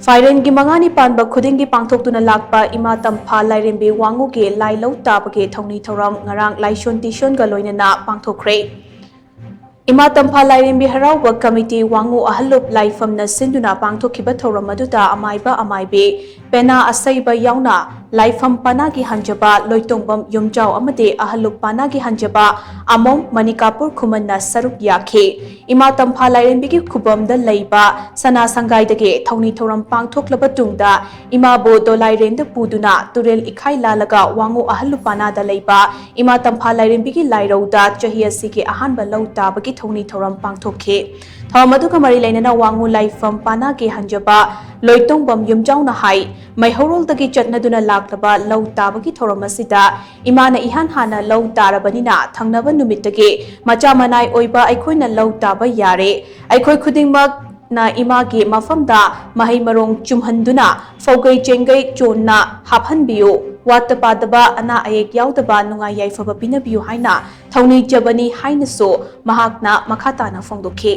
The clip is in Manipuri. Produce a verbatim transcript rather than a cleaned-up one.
ꯐꯥꯏꯔꯦꯟꯒꯤ ꯃꯉꯥꯅꯤ ꯄꯥꯟꯕ ꯈꯨꯗꯤꯡꯒꯤ ꯄꯥꯡꯊꯣꯛꯇꯨꯅ ꯂꯥꯛꯄ ꯏꯃꯥ ꯇꯝꯐꯥ ꯂꯥꯏꯔꯦꯝꯕꯤ ꯋꯥꯉꯨꯒꯤ ꯂꯥꯏ ꯂꯧ ꯇꯥꯕꯒꯤ ꯊꯧꯅꯤ ꯊꯧꯔꯝ ꯉꯔꯥꯡ ꯂꯥꯏꯁꯣꯟ ꯇꯤꯁꯣꯟꯒ ꯂꯣꯏꯅꯅ ꯄꯥꯡꯊꯣꯛꯈ꯭ꯔꯦ꯫ ꯏꯃꯥ ꯇꯝꯐꯥ ꯂꯥꯏꯔꯦꯝꯕꯤ ꯍꯔꯥꯎꯕ ꯀꯃꯤꯇꯤ ꯋꯥꯉꯨ ꯑꯍꯜꯂꯨꯞ ꯂꯥꯏꯐꯝꯅ ꯁꯤꯟꯗꯨꯅ ꯄꯥꯡꯊꯣꯛꯈꯤꯕ ꯊꯧꯔꯝ ꯑꯗꯨꯗ ꯑꯃꯥꯏꯕ ꯑꯃꯥꯏꯕꯤ, ꯄꯦꯅꯥ ꯑꯁꯩꯕ ꯌꯥꯎꯅ ꯂꯥꯏꯐꯝ ꯄꯅꯥꯒꯤ ꯍꯟꯖꯕ ꯂꯣꯏꯇꯣꯡꯕꯝ ꯌꯨꯝꯖꯥꯎ ꯑꯃꯗꯤ ꯑꯍꯜꯂꯨꯞ ꯄꯅꯥꯒꯤ ꯍꯟꯖꯕ ꯑꯃꯣꯝ ꯃꯅꯤꯀꯥꯄꯨꯔ ꯈꯨꯃꯟꯅ ꯁꯔꯨꯛ ꯌꯥꯈꯤ꯫ ꯏꯃꯥ ꯇꯝꯐꯥ ꯂꯥꯏꯔꯦꯝꯕꯤꯒꯤ ꯈꯨꯕꯝꯗ ꯂꯩꯕ ꯁꯅꯥ ꯁꯪꯒꯥꯏꯗꯒꯤ ꯊꯧꯅꯤ ꯊꯧꯔꯝ ꯄꯥꯡꯊꯣꯛꯂꯕ ꯇꯨꯡꯗ ꯏꯃꯥꯕꯨ ꯗꯣꯂꯥꯏꯔꯦꯟꯗ ꯄꯨꯗꯨꯅ ꯇꯨꯔꯦꯜ ꯏꯈꯥꯏ ꯂꯥꯜꯂꯒ ꯋꯥꯉꯨ ꯑꯍꯜꯂꯨꯞ ꯄꯅꯥꯗ ꯂꯩꯕ ꯏꯃꯥ ꯇꯝꯐꯥ ꯂꯥꯏꯔꯦꯝꯕꯤꯒꯤ ꯂꯥꯏꯔꯧꯗ ꯆꯍꯤ ꯑꯁꯤꯒꯤ ꯑꯍꯥꯟꯕ ꯂꯧ ꯇꯥꯕꯒꯤ ꯊꯧꯅꯤ ꯊꯧꯔꯝ ꯄꯥꯡꯊꯣꯛꯈꯤ꯫ ꯊꯧꯔꯝ ꯑꯗꯨꯒ ꯃꯔꯤ ꯂꯩꯅꯅ ꯋꯥꯉꯨ ꯂꯥꯏꯐꯝ ꯄꯅꯥꯒꯤ ꯍꯟꯖꯕ ꯂꯣꯏꯇꯣꯡꯕꯝ ꯌꯨꯝꯖꯥꯎꯅ ꯍꯥꯏ, ꯃꯩꯍꯧꯔꯣꯜꯗꯒꯤ ꯆꯠꯅꯗꯨꯅ ꯂꯥꯛꯂꯕ ꯂꯧ ꯇꯥꯕꯒꯤ ꯊꯧꯔꯝ ꯑꯁꯤꯗ ꯏꯃꯥꯅ ꯏꯍꯥꯟ ꯍꯥꯟꯅ ꯂꯧ ꯇꯥꯔꯕꯅꯤꯅ ꯊꯪꯅꯕ ꯅꯨꯃꯤꯠꯇꯒꯤ ꯃꯆꯥ ꯃꯅꯥꯏ ꯑꯣꯏꯕ ꯑꯩꯈꯣꯏꯅ ꯂꯧ ꯇꯥꯕ ꯌꯥꯔꯦ꯫ ꯑꯩꯈꯣꯏ ꯈꯨꯗꯤꯡꯃꯛꯅ ꯏꯃꯥꯒꯤ ꯃꯐꯝꯗ ꯃꯍꯩ ꯃꯔꯣꯡ ꯆꯨꯝꯍꯟꯗꯨꯅ ꯐꯧꯒꯩ ꯆꯦꯡꯒꯩ ꯆꯣꯟꯅ ꯍꯥꯞꯍꯟꯕꯤꯌꯨ, ꯋꯥꯠꯇ ꯄꯥꯗꯕ ꯑꯅꯥ ꯑꯌꯦꯛ ꯌꯥꯎꯗꯕ ꯅꯨꯡꯉꯥꯏ ꯌꯥꯏꯐꯕ ꯄꯤꯅꯕꯤꯌꯨ ꯍꯥꯏꯅ ꯊꯧꯅꯤꯖꯕꯅꯤ ꯍꯥꯏꯅꯁꯨ ꯃꯍꯥꯛꯅ ꯃꯈꯥ ꯇꯥꯅ ꯐꯣꯡꯗꯣꯛꯈꯤ꯫